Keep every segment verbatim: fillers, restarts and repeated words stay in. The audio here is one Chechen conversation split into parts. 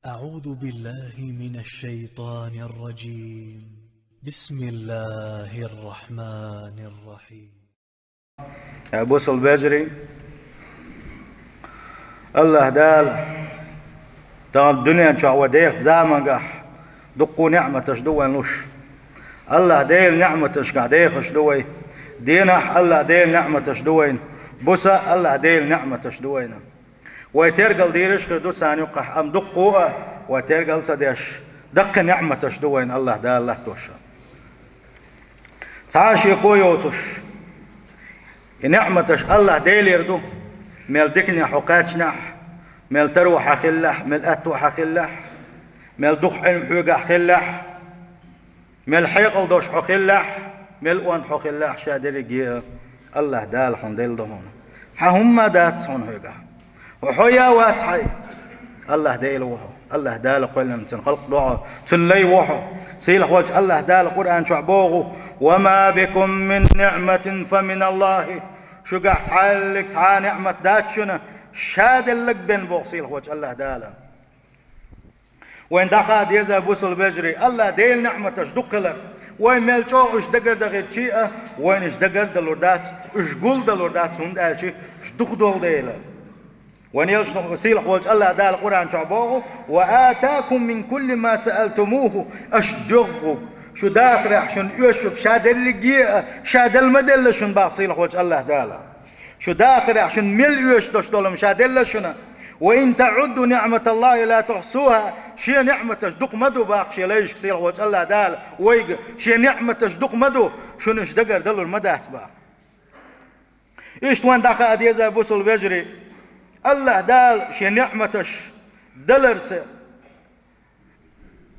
أعوذ بالله من الشيطان الرجيم. بسم الله الرحمن الرحيم. Э, бусалба вежарий, АллахӀ Дала тахана дуьнен чохь вай дехачу заманчохь дуккха а ниӀматаш ду вайна луш. АллахӀ Делан ниӀматашкахь дехаш ду вай. Дийнахь АллахӀ Делан ниӀматаш ду вайна. Буса АллахӀ Делан ниӀматаш ду вайна. Вай тергал дийраш а хир ду царна юккъехь, амма дуккха а вай тергал ца деш, даккхий ниӀматаш ду вайна АллахӀ Дала латтош. Цхьа а шеко йоцуш, и ниӀматаш АллахӀ Делера ду, мел дикане хьо кхаьчнехь, мел таро хьан хиллехь, мел аьтто хьан хиллехь, мел дукха Ӏилма хьоьгахь хиллехь, мел хьекъал долуш хьо хиллехь, мел онда хьо хиллехь, ша дерриге а АллахӀ Дала хьуна делла ду хьуна. Хьан хӀумма а дац хьуна хьоьгахь. Хьо, хьо а вац хьайн. АллахӀ Дела ву хьо. АллахӀ Дала кхоьллина цуьнан халкъ ду хьо. Цуьнан лай ву хьо. Сийлахьволчу АллахӀ Дала Къуръан чохь богӀу: «وما بكم من نعمة فمن الله». Шуьгахь цхьаьллиг цхьа а ниӀмат дац шуна, ша деллаг бен боху сийлахьволчу АллахӀ Дала. Вайн дӀахаа деза, бусалба вежарий, АллахӀ Делан ниӀматаш дукха хилар. Вай мел чӀогӀа уьш дагардахийтича а, вайна уьш дагардалур дац, уьш гулдалур дац, хӀунда аьлча уьш дукха долу дела. Вайн елчано сийлахьволчу АллахӀ Дала Къуръан чохь боху: «وآتاكم من كل ما سألتموه». Аша доьгӀург, шу дахарехь шуна оьшург, ша дерриге а, ша делла ма делла шуна боху сийлахьволчу АллахӀ Дала. Шу дахарехь шуна мел оьшуш долуш долу ша делла шуна. «وإن تعدوا نعمة الله لا تحصوها». Шен ниӀматаш дукха ма ду боху шен лайшка сийлахьволчу АллахӀ Дала вайга. Шен ниӀматаш дукха ма ду, шуна уьш дагардалур ма дац боху. Иштта вайн дӀахаа деза, бусалба вежарий, АллахӀ Дала шен ниӀматаш даларца,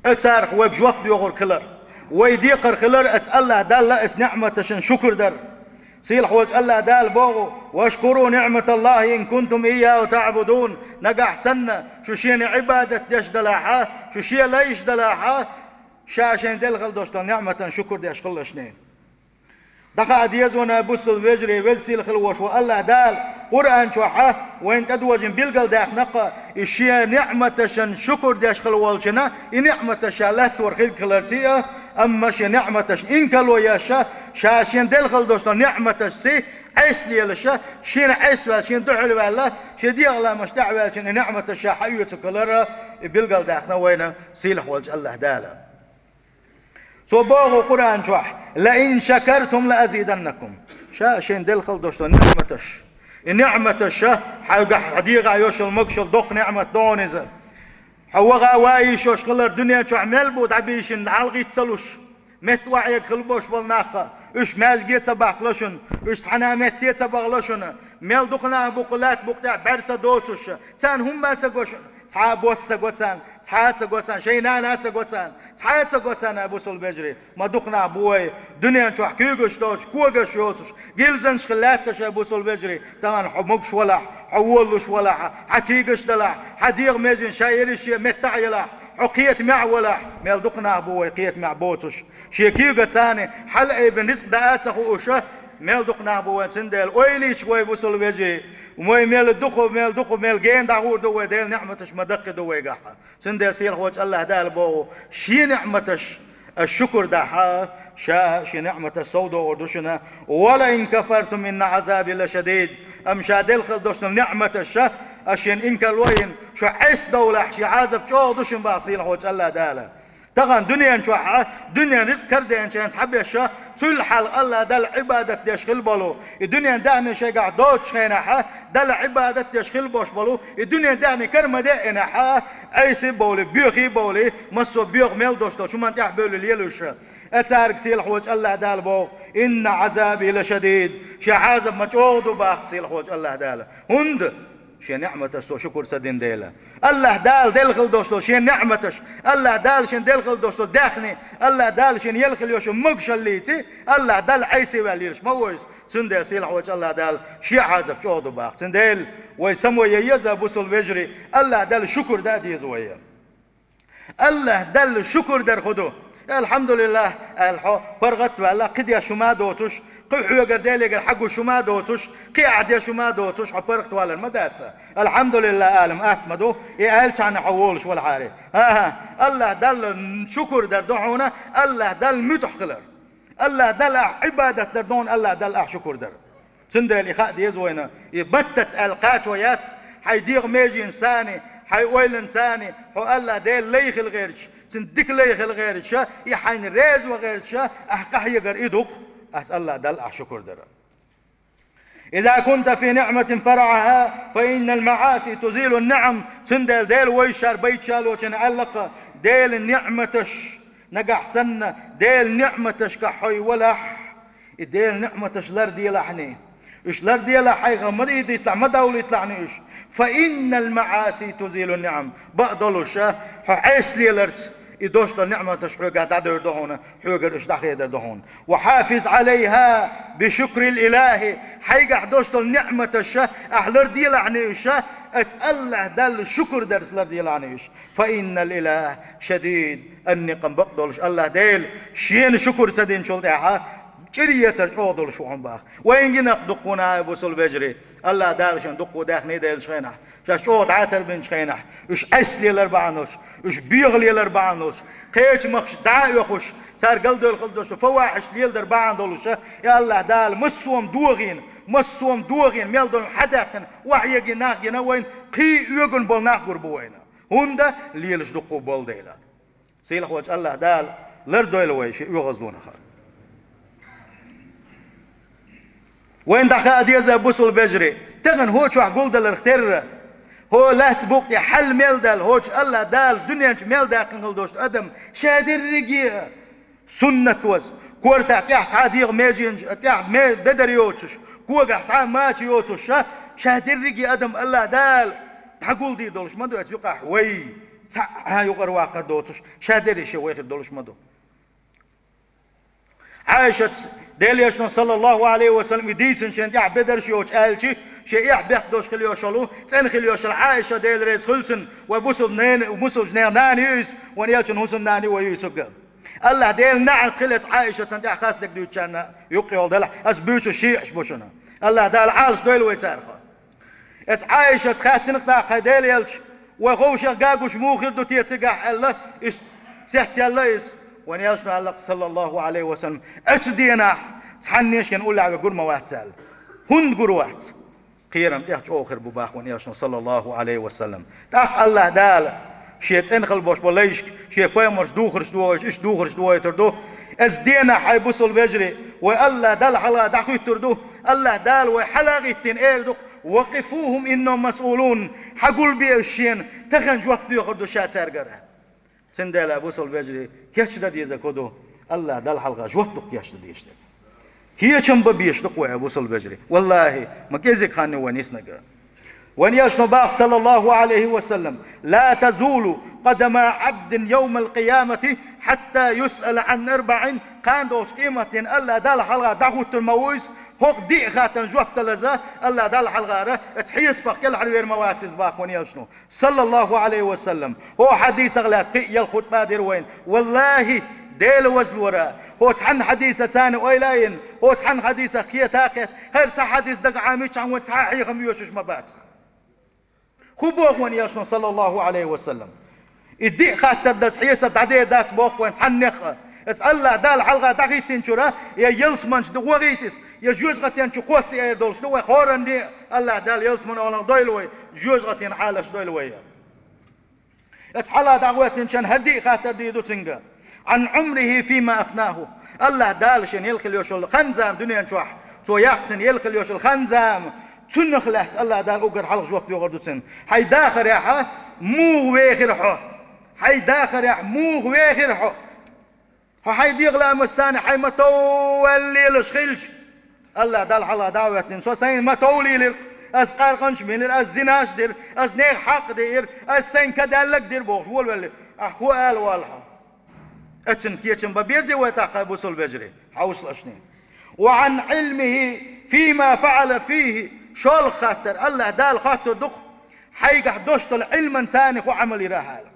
оцарах вайга жоп доьхург хилар. Вай декхар хилар оцу АллахӀ Далла оцу ниӀматашна шукур дар. Сийлахьволчу АллахӀ Дала боху: «واشكروا نعمة الله إن كنتم إياه تعبدون». Нагахь санна шу шена Ӏибадат деш далахь а, шу шен лайш далахь а, ша шена делла хила долуш долу ниӀматан шукур деш хила шуна. ДӀахаа деза, бусалба вежарий, веза-сийлахь хила волуш волу АллахӀ Дала Къуръан чохь а вайна тӀедожийна билгалдаьккхина-кх, и шен ниӀматашна шукур деш хила волчунна и ниӀматаш ша латтор хилла хиларций а, амма шен ниӀматашна инкарло еш а, ша шена делла хила долуш долу ниӀматашций Ӏеса лелаш а, шена Ӏеса ваьлла, шена дуьхьал ваьлла, шен дегӀан ламасташ тӀехь а ваьллачунна и ниӀматаш ша хьаоьцург хилар а, и билгалдаьккхина вайна сийлахьволчу АллахӀ Дала. Цо боху Къуръан чохь: «لئن شكرتم لأزيدنكم». Ша шена делла хила долуш долу ниӀматаш. И ниӀматаш ша хьоьгахь, хьан дегӀахь йолуш йолу могушалла доккха ниӀмат ду хьуна иза. Хьо ваха ван йиш йолуш хилар дуьнен чохь мел бу дӀабийшина, хьалхица ца луш, метта охьаэга хила болуш болу нах, уьш маьжге а ца бахкало шуна, уьш цхьана а метте а ца бахало шуна, мел дукха нах бу кху лаьтта букъа тӀехь бӀаьрса доцуш, царна хӀумма а ца го шуна, цхьа а бос ца го царна, цхьа а ца го царна, шайн нана а ца го царна, цхьа а ца го царна, бусалба вежарий. Ма дукха нах бу вай, дуьнен чохь куьйгаш доцуш, когаш йоцуш, гилзанаш хилла лаьтташ, бусалба вежарий. Тахана хьо могуш валахь, хьо волалуш валахь, хьан куьйгаш далахь, хьан дегӀан меженаш ша ерриш а меттахь елахь, хьо кхетамехь валахь, мел дукха нах бу вай кхетамехь боцуш. Шен куьйгаца царна хьалаайбина рицкъ даа а ца хууш, мел дукха нах бу вай, цундела ойла йича вай, бусалба вежарий, вай мел дукха, мел дукха, мел гена дӀагӀур ду вай, Делан ниӀматаш ма даккхи ду вайгахь. Цундела сийлахьволчу АллахӀ Дала боху: «Шен ниӀматаш аш шукур дахь а, ша шен ниӀматаш сов догӀур ду шуна. ولئن كفرتم إن عذابي لشديد». Амма ша делла хила долуш долу ниӀматаш аш шена инкарло йина, шу Ӏеса довлахь, шен Ӏазап чӀогӀа ду шуна боху сийлахьволчу АллахӀ Дала. Тахана дуьнен чохь а, дуьнен рицкъ карадеанчу хенахь цхьаберш а, цул хьалха АллахӀ Далла Ӏибадат деш хила болу, и дуьнен даьхни шайгахь доцучу хенахь а, Далла Ӏибадат деш хила болуш болу, и дуьнен даьхни кара ма деъинехь а, Ӏеса а бовлий, боьха а бовлий, массо а боьха мел долуш долчу хӀуманна тӀаьхьабевлла лелаш. Ткъа цаьрга сийлахьволчу АллахӀ Дала боху: «إن عذابي لشديد». Шен Ӏазап ма чӀогӀа ду боху сийлахьволчу АллахӀ Дала. ХӀунда? Шен ниӀматаш цо шукур ца дина дела. АллахӀ Дала делла хила долуш долу шен ниӀматаш, АллахӀ Дала шен делла хила долуш долу даьхни, АллахӀ Дала шен елла хила йолуш йолу могушаллица, АллахӀ Далла Ӏеса а ваьлла лелаш ма ву иза. Цундела сийлахьволчу АллахӀ Дала шен Ӏазап чӀогӀа ду боху. Цундела вай само ян еза, бусалба вежарий, АллахӀ Далла шукур дан деза вай. АллахӀ Далла шукур дар хӀун ду? «Алхьамдулиллахь», аьлла, хьо паргӀат а ваьлла, кхин деш хӀума а доцуш, кхин хьоьгара Делегара хьагуш хӀума а доцуш, кхин ахь деш хӀума а доцуш, хьо паргӀат валар ма дац. «Алхьамдулиллахь» ала-м атта ма ду, и аьллачхьана хьо волуш валахьара. ХӀан-хӀа, АллахӀ Далла шукур дар ду хьуна, АллахӀ Далла муьтӀахь хилар. АллахӀ Далла ахь Ӏибадат дар ду хьуна, АллахӀ Далла ахь шукур дар. Цундела и хаа деза вайна, и баттаца аьлла кхачо яц, хьайн дегӀан меженца а, хьайн ойланца а, хьо АллахӀ Дела лай хила гӀерташ, Цуьнан дика лай хила гӀерташ, и хьайна реза ван гӀерташ, ахь къахьегар и ду-кх, ас АллахӀ Далла ахь шукур дар. «إذا كنت في نعمة فارعها، فإن المعاصي تزيل النعم». Цундела Дела вайшар байташ йолчунна аьлла-кх, Делан ниӀматаш, нагахь санна Делан ниӀматашкахь хьо валахь, и Делан ниӀматаш ларделахьний. Уьш ларделахь хьайгара ма дийдийталахь, ма довлийталахьний уьш. «فإن المعاصي تزيل النعم». Бакъдолуш, хьо Ӏеса леларца и долуш долу ниӀматаш хьоьгахь дӀадевр ду хьуна, хьоьгара уьш дӀахедар ду хьуна. «وحافظ عليها بشكر الإله». Хьайгахь долуш долу ниӀматаш ахь ларделахьний уьш, аса АллахӀ Далла шукур дарца ларделахьний уьш. «فإن الإله شديد النقم». Бакъдолуш АллахӀ Дела шена шукур ца динчул тӀаьхьа чӀир ецар чӀогӀа долуш ву хьуна боху. Вайна гина-кх дуккха а, бусалба вежарий, АллахӀ Дала шен дуккха а даьхний деллачу хенахь, шаьш чӀогӀа дӀатарбинчу хенахь, уьш Ӏеса лелар бахьана долуш, уьш бегӀа лелар бахьана долуш, кхечу махкашка дӀа а оьхуш, цара галдевлла хила долуш, фавахьиш леладар бахьана долуш, я АллахӀ Дала массо а догӀийна, массо а догӀийна, мел долу хьадаьккхина, охьаегийна нах гина вайна, кхин а оьгун болу нах гур бу вайна. ХӀунда лелаш дуккха а болу дела. Сийлахьволчу АллахӀ Дала лардойла вай шен оьгӀазлонах. Вайна дӀахаа деза, бусалба вежарий, тахана хӀокху чохь гулдаларх терра, хӀокху лаьттан букъа тӀехь хьал мел даьлла, хӀокху АллахӀ Дала дуьнен чу мел даьккхина хила долуш адам ша дерриге а суннат ваза, кортахь тӀехь цхьа а дегӀан меженаш, тӀехь ме-, бедар йоцуш, когахь цхьа а мача йоцуш, ша, ша дерриге а адам АллахӀ Дала дӀагулдийр долуш ма ду, оцу юкъахь вай цхьа а юкъара ваккхар доцуш, ша дерриш а вай хир долуш ма ду. Ӏайшас, Делан Элчано, саллаллаху Ӏалайхи ва саллам, и дийцина шен тӀехь бедарш йоцуш аьлча, шен эхь бехк долуш хила йолуш йолу, цӀена хила йолуш йолу Ӏайша, Дела реза хуьлда цунна, вай бусалба нена, бусалба нехан нана ю иза, вайн Элчанан хӀусамнана ю вай ю цуьнга. АллахӀ Делан наьӀант хила эца Ӏайшатан тӀехь хастам дуьйцучарна юккъе йолу делахь, ас буьйцуш шиъ а бу шуна. АллахӀ Дала Ӏалашдойла вай царах. Эца Ӏайшас хаьттина-кх тӀаккха: «Делан Элча, вай ховшех гуш муха хир ду те цигахь?» аьлла, иза цецъяьлла иза. Вайн Элчано аьлла-кх, саллаллаху Ӏалайхи ва саллам: «Оцу денахь цхьанне а шен уллехь вен гур ма вац», аьлла. ХӀунда гур вац? Кхерам тӀех чӀогӀа хир бу боху вайн Элчано, саллаллаху Ӏалайхи ва саллам. ТӀаккха АллахӀ Дала шен цӀена хила болуш болу лайшка, шен пайхамарш духарш дохуьйтуш, иштта духарш дохуьйтур ду. Оцу денахь, хьай бусалба вежарий, вай АллахӀ Далла хьалха дӀахуьттур ду. АллахӀ Дала вай хьала а гӀиттина эр ду-кх: «وقفوهم إنهم مسؤولون». Хьан гулбе уьш шена, тахана жоп доьхур ду ша цаьргара. Цундела, бусалба вежарий, кечдан деза кху ду, АллахӀ Далла хьалха жоп дукха кечдан дезаш дерг. Кечам бан безаш ду-кх вай, бусалба вежарий. ВаллахӀи, ма кӀезиг хан ю вайн ниснарг. Вайн Элчано боху, саллаллаху Ӏалайхи ва саллам: «لا تزول قدما عبد يوم القيامة حتى يسأل عن أربع». Кхана долчу къематдийнахь АллахӀ Далла хьалха дӀахӀуттур ма ву иза, хӀокху диъ хаттарна жоп далаза АллахӀ Далла хьалхара, оцу хьесапах кӀелхьарвер ма вац иза, боху вайн Элчано, саллаллаху Ӏалайхи ва саллам. ХӀокху хьадисах лаьцна кхин а ялх хутба дира вайна. ВаллахӀи, Дела вазлора, хӀокху цхьана хьадисаца царна ойла а йина, хӀокху цхьана хьадисах кхета а кхетта, хӀара цхьа хьадис дага Ӏамийчхьана вайн цхьа а хьехам оьшуш ма бац. ХӀун боху вайн Элчано, саллаллаху Ӏалайхи ва саллам? И диъ хаттар даза хьесап дӀадер дац боху вайн цхьаннех а. Иза АллахӀ Далла хьалха дӀахӀиттинчуьра, я ялсаманчу вахийта иза, я жоьжахатен чу кхосса эр долуш ду вай, хӀоранне а АллахӀ Далла ялсаманин олах дойла вай, жоьжахатин Ӏалаш дойла вай. Иза хьала дӀахӀоьттинчарна хӀара диъ хаттар дийр ду цуьнга: «عن عمره فيما أفناه». АллахӀ Дала шен елла хила йолуш йолу хан-зама дуьнен чохь, цо яьккхина елла хила йолуш йолу хан-зама, цунах лаьцна АллахӀ Дала уггар хьалха жоп доьхур ду цунна. Хьайн дахарехь муха вехира хьо? Хьайн дахарехь муха вехира хьо? Хьо хьайн дегӀан ламастана хьайн ма-тов ваьлла лелаш хилча, АллахӀ Далла хьалха дӀа а хӀоьттина, со сайна ма-тов лелира-кх, ас къаркъанаш бинера, ас зинаш дира, ас нехан хьакъ деира, ас сайн ка даьлларг дира бохуш, волавелла, ахь хӀун ала воллу хьо? Оцунна кечам бан безий вай тӀаккха, бусалба вежарий, хьовсал аша. «وعن علمه فيما فعل فيه». ШолгӀа хаттар, АллахӀ Дала хоттур ду-кх, хьайгахь долуш долу Ӏилманца хӀун Ӏамал йира ахь аьлла.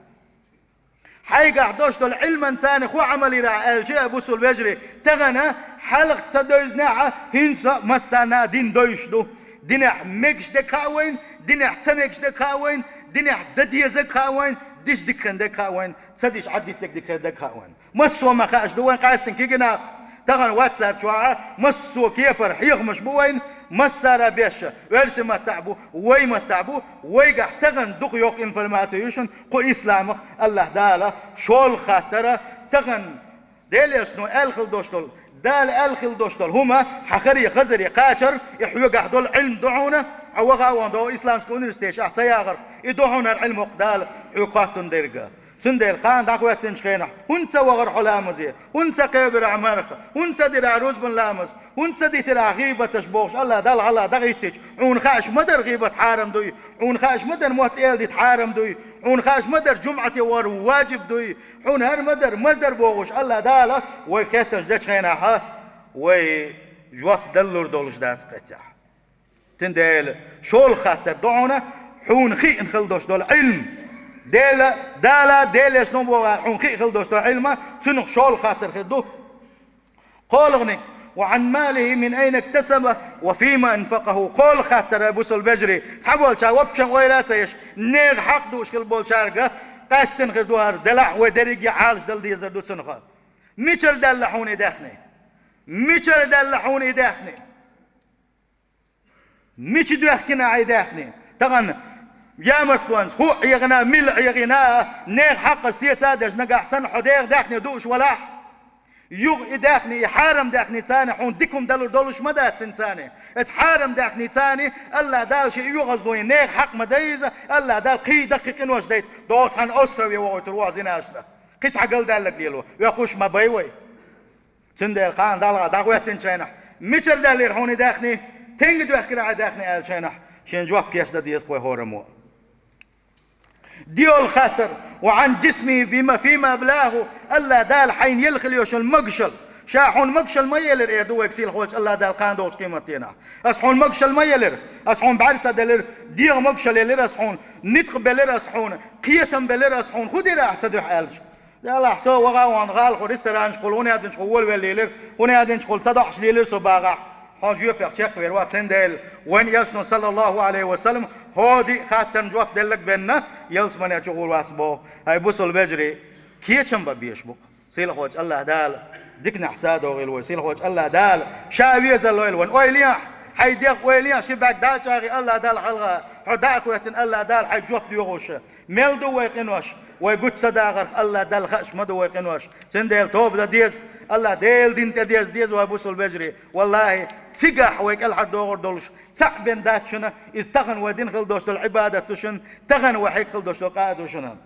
Хьайгахь долуш долу Ӏилманца хӀун Ӏамал йира аьлча, бусул вежарий, тахана хьалха ца девзинехь а, хӀинца а массарна а дин девзаш ду. Динехь мегаш дерг хаьа вайна, динехь ца мегаш дерг хаьа вайна, динехь дан дезарг хаьа вайна, дича дика хир дерг хаьа вайна, ца дича Ӏаддитта дерг дика хир дерг хаьа вайна. Массо а ма хаьаш ду вайн къаьстина кегий нах. Тахана WhatsApp чохь а массо а кепара хьехамаш бу вайна, массара а беш, оьрсийн маттахь а бу, вай маттахь а бу, вайгахь тахана дукха йоккха информаци ю шуна кху исламах, АллахӀ Дала шолгӀа хаттара, тахана Делан Элчано аьлла хилла долуш долу, Дала аьлла хилла долуш долу хӀума хьан харе, хазаре кхачар, и хьоьгахь долу Ӏилма ду хьуна, хьо ваха а вахана догӀу исламский университетехь ца яхарх, и ду хьуна хӀара Ӏилма хӀокху Дала хьоьга хоттун дерг. Цундела кхана дӀахӀоьттинчу хенахь, хӀунда ца вахара хьо ламазе, хӀунда ца кхебира хьо марха, хӀунда ца дира хьо рузбан ламаз, хӀунда ца дитира хьо гӀийбаташ бохуш, АллахӀ Далла хьалха дӀахӀиттича, хьуна хаьаш ма дара гӀийбат хьарам дуй, хьуна хаьаш ма дара мотт эладита хьарам дуй, хьуна хаьаш ма дара жумӀате вар ваджиб дуй, хьуна хӀара ма дара, ма дара бохуш, АллахӀ Дала вай хеттарш дечу хенахь, вай жоп даллур долуш дац кхецахь. Цундела шолгӀа хаттар ду хьуна, хьуна хиъна хила долуш долу Ӏилма. Дела, Дала, Делан Элчано боху аьлла, хьуна хиъна хила долуш долу Ӏилма, цунах шолгӀа хаттар хир ду. КхоалгӀаниг, «Ва Ӏан малихӀи мин айна иктасабахӀу ва фима анфакъахӀу». КхоалгӀа хаттар, бусул вежарий, цхьаболчара вапшем ойла а ца еш, нехан хьакъ дууш хила болчаьрга къаьстина хир ду хӀара, делахь вай дерриге а Ӏалашдала дезар ду цунах. Мичара даьлла хьуна и даьхни? Мичара даьлла хьуна и даьхни? Мича доьхкина ахь и даьхни? Тахана ямартлонца хӀуъа Ӏехийна, милла Ӏехийна, нехан хьакъ сеца а деш, нагахь санна хьо дегӀан даьхни дууш валахь, юха и даьхни, и хьарам даьхни царна хьуна дика хӀума далур долуш ма дац цуьнан царна. Оцу хьарам даьхни царна АллахӀ Дала шен оьгӀазлонийн нехан хьакъ ма ду иза, АллахӀ Дала кхин а даккхий къинош дайта, догӀу цхьана острове вохуьйтур ву хьо зинаш дан. Кхин цхьа галдаьлларг лело, оьхуш ма бай вай. Цундела кхана дӀахӀоьттинчу хенахь, мичара даьллера хьуна и даьхни, стенга доьхкира ахь и даьхни аьллачу хенахь, шен жоп кечдан деза кхо хӀораммо. ДиъалгӀа хаттар, «Ва Ӏан жисмихӀи фима, фима аблахӀу», АллахӀ Дала хьайна елла хила йолу шун могушалла. Ша хьуна могушалла ма елира, эр ду вайга сийлахьчу АллахӀ Дала кхана догӀучу къематдийнахь. Ас хьуна могушалла ма елира, ас хьуна бӀаьрса делира, дегӀан могушалла елира ас хьуна, ницкъ белира ас хьуна, кхетам белира ас хьуна, хӀун дира ахь сан дуьхьа аьлча? Делахь со ваха а вахана гӀалахула, ресторанашкахула, хӀун аьлла динчухула волавелла лелира, хӀун аьлла динчухула садоӀуш лелира со бахахь, хьо жоьпех чекхвер вац, цундела вайна Элчано, саллаллахӀу Ӏалайхи ва саллам, хӀокху диъ хаттарна жоп делларг бен, ялсамане чу гӀур вац боху. ХӀай бусул вежарий, кечам бан безаш бу-кх. Сийлахьчу АллахӀ Дала диканехь садогӀийла вай, сийлахьчу АллахӀ Дала Ша везар лойла вайна. Ойла е ахь, хьайн дегӀ ойла е ахь, ши бӀаьрг дӀа а чӀагӀий АллахӀ Далла хьалха, хьо дӀа а хоьттина АллахӀ Дала хьайга жоп доьхуш. Мел ду вай къинош, вай гучу ца дахарх АллахӀ Далла хууш ма ду вай къинош. Цундела тоба дан деза, АллахӀ Делан дин тӀе дерза деза вай, бусул вежарий. ВаллахӀи, цигахь вай кӀелхьардохур долуш цхьаъ бен дац шуна, иза тахана вай дина хила долуш долу Ӏибадат ду шуна, тахана вай хьегна хила долуш долу къа а ду шуна.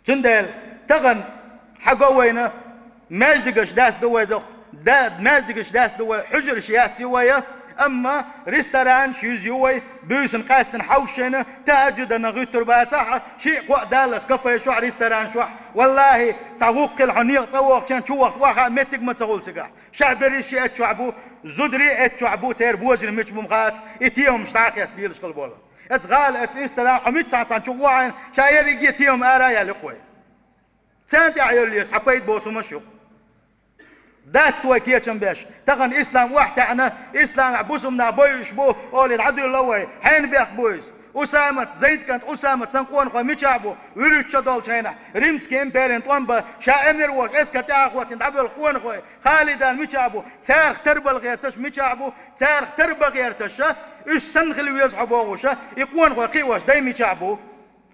Цундела тахана хьаго вайна маьждигаш даьсса ду вай доху, да-, маьждигаш даьсса ду вай, хьуьжараш яьсса ю вай, амма ресторанаш юьзна ю вай, буьйсанна къаьстина хьовсуш шайна, тахӀажжуд а гӀуьттур бацахь, шиъ-кхоъ даллалц кафеш чохь, ресторанаш чохь. ВаллахӀи, цхьа гӀуллакх хилла хьо некъа цӀа вохучу хенахь, чу вахча ваха а меттиг ма ца хуьлу цигахь. Шаьберриш а эцчохь бу, зударий а эцчохь бу, церан божарий мича бу ма хац, и темамаш дӀа а хесна лелаш хила болу. Оцу гӀала, оцу ресторан хьо миччахь цхьаьна чу вахийна, ша ерриге а темам ара а яьлла ю-кх вай. Царна тӀехь а йоллуш, хьан пайда боцу хӀумаш ю-кх. Дац вай кечам беш. Тахана ислам охьатаьӀна, исламехь бусулба нах бойуш бу, олий дӀадуьллу вай. Хьенан бехк бу иза? Усамат, Зайд кӀант Усамат, сан къонахой мичахь бу? ВуьрхӀитта шо долчу хенахь, Римский империн тӀом бан, ша эмир волуш эскар тӀаьхьа хӀоттийна дӀабоьлху къонахой, Халидан мичахь бу? Царах тарбала гӀерташ мичахь бу? Царах тарба гӀерташ, уьш санна хила веза хьо бохуш, и къонахой кхиош дай мичахь бу?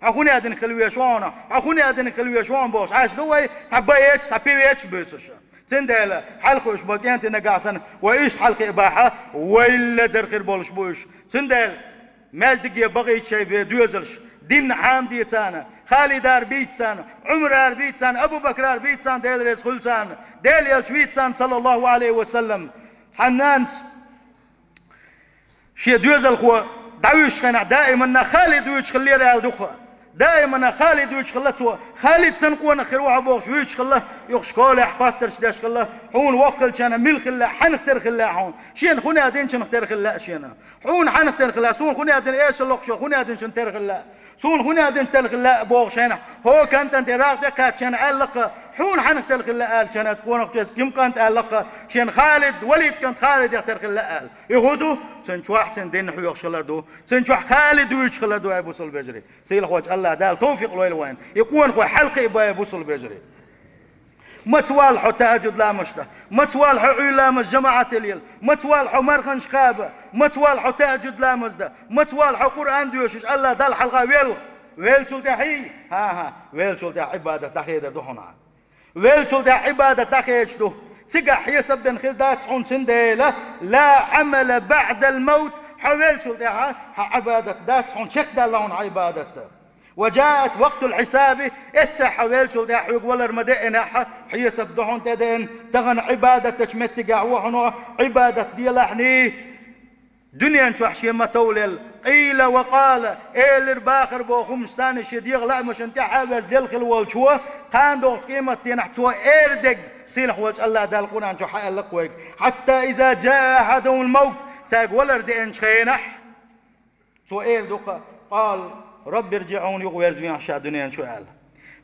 Хьо хӀун аьлла динарг хила везаш ву хьуна? Хьо хӀун аьлла динарг хила везаш ву хьуна бохуш, Ӏаш ду вай, цхьа бан эцча, цхьа пиво эцча буьйцуш. Цундела хьалха уьш бо кӀентий нагахь санна, вай иштта хьалакхиа бахьа, вайла дар хир болуш бу уьш. Цундела маьждиге бахийта шайн бен доьзалш, дин Ӏамаде царна, Халидара бийца царна, Ӏумарара бийца царна, Абу-Бакрара бийца царна, Дела реза хуьлда царна, Делан Элча вийца царна, саллаллахӀу Ӏалайхи ва саллам. Цхьана нанас шен доьзалхо дӀавуьйшучу хенахь, даиманна Халид вуьйцуш хиллера аьлла ду-кх. Даиманна Халид вуьйцуш хилла цо. Халид санна къонах хир ву хьо бохуш вуьйцуш хилла. Юха школехь хоттарш деш хилла, хьуна воккхалчана мила хилла, хьанах тера хилла хьуна. Шена хуна динчунах тера хилла шена. Хьуна хьанах тера хилла, суна хуна дин эшал локхуш, хуна динчун тера хилла. Суна хуна динчун тера хилла боху шена. Хьо кантан тера рагӀ тӀекхаьччана аьллакха, хьуна хьанах тера хилла аьлчана, аз къонах чуьс ким кӀант аьллакха, шена Халид, Валид кӀант Халид тера хилла аьлла. И хӀу ду, цун чохь цун дин хьоьхуш хилар ду, цун чохь Халид вуьйчуш хилар ду, ай бусул бежарий. Сийлахьволчу Аллах Дала товфикъ лойла вайн. И къонахой хьалкхиъ бай бусул бежарий. Маца валла хьо тахьаджуд ламазаш дан? Маца валла хьо Ӏуьйра ламаз жамаӀатал яла? Маца валла хьо марханаш кхаба? Маца валла хьо тахьаджуд ламаз дан? Маца валла хьо Къуръан доьшуш, Аллах Далла хьалха велха? Веллачул тӀаьхьий? ХӀан-хӀа, веллачул тӀаьхьа Ӏибадат дӀахедар ду хьуна. Веллачул тӀаьхьа Ӏибадат дӀахедаш ду. Цигахь хьесап бен хир дац хьуна, цундела: «Ла Ӏамала баӀдал мавт», хьо веллачул тӀаьхьа хьан Ӏибадат дац хьуна, чекхдаьлла хьуна хьан Ӏибадат. «Ва жаат вакътул хьисаби», эццахь хьо веллачул тӀаьхьа хьоьга валар ма деанехь, хьесап ду хьуна тӀедеана, тахана Ӏибадат дечу меттигехь ву хьуна, Ӏибадат делахьний. Дуьнен чохь шен ма товлел, къийла ва къала, элира бахар боху хӀумаш санна шен дегӀан лаамашна тӀаьхьа а веза лелла хилла волчо, кхана догӀучу къематденахь цо эр дерг, сийлахьволчу Аллах Дала Къуръан чохь хьааллакх вайга: «Хьатта иза жаа ахьадахумул мавт», цаьрга валар деанчу хенахь, цо эр ду-кха: «Къала рабби ржиӀун», юхаверза вехьа ша дуьнен чу аьлла.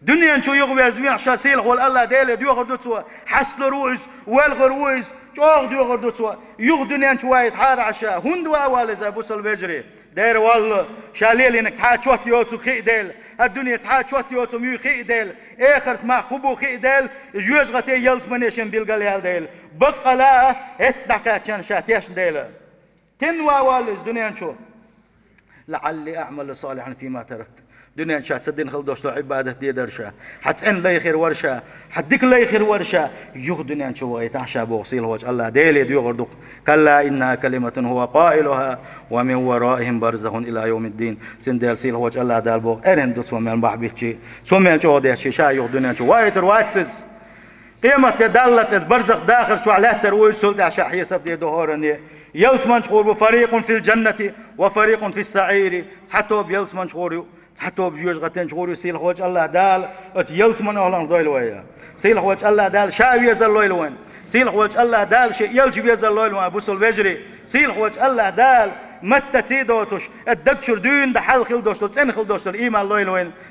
Дуьнен чу юхаверза вехьа ша, сийлахьволу Аллах Деле доьхур ду цо, хьасталур ву иза, велхар ву иза, чӀогӀа доьхур ду цо, юха дуьнен чу вайтахьара ша, хӀунда ван валла иза, бусул вежарий? Дера валла, ша лелийнарг цхьа а чот йоцург хиъ дела, хӀара дуьне цхьа а чот йоцург юй хиъ дела, эхарт мах хӀу бу хиъ дела, жоьжахате ялсамане шен билгал яьлла дела, баккъала а, хӀетта дӀакхаьччана ша тешна дела. Тенва валла иза дуьнен чу? «ЛаӀалли аӀмалу салихьан фима таракт». Дуьнен чохь ца дина хила долуш долу Ӏибадат дийр дара ша. Хьан цӀена лай хир вара ша. Хьан дика лай хир вара ша. Юха дуьнен чу вахийтахь ша боху сийлахьволчу Аллах Деле доьхур ду-кха: «Калла иннаха калиматун хӀува къаилуха ва мин вараихим барзахун ила йовмиддин». Цундела сийлахьволчу Аллах Дала боху, эрна ду цо мел бахьа биччи, цо мел чӀогӀа дешчи, ша юха дуьнен чу вахийтур вац иза. Къематде даллалц барзах дахар чохь лаьттар вуй, цул тӀаьхьа ша хьесап дийр ду хӀоранне. Ялсаманчу гӀур бу: «Фарикъун фил жаннати ва фарикъун фис саӀири». Цхьа тоба ялсаманчу гӀур ю, цхьа тоба жоьжахатенчу гӀур ю, сийлахьволчу Аллах Дала оцу ялсаман охьаланах дойла вай. Сийлахьволчу Аллах Дала ша везар лойла вайн. Сийлахьволчу Аллах Дала шен элча везар лойла вайн, бусул вежарий. Сийлахьволчу Аллах Дала маттаций доцуш, оцу даг чуьра дуьйна дан хьал хила долуш долу, цӀена хила долуш долу ийман лойла вайн.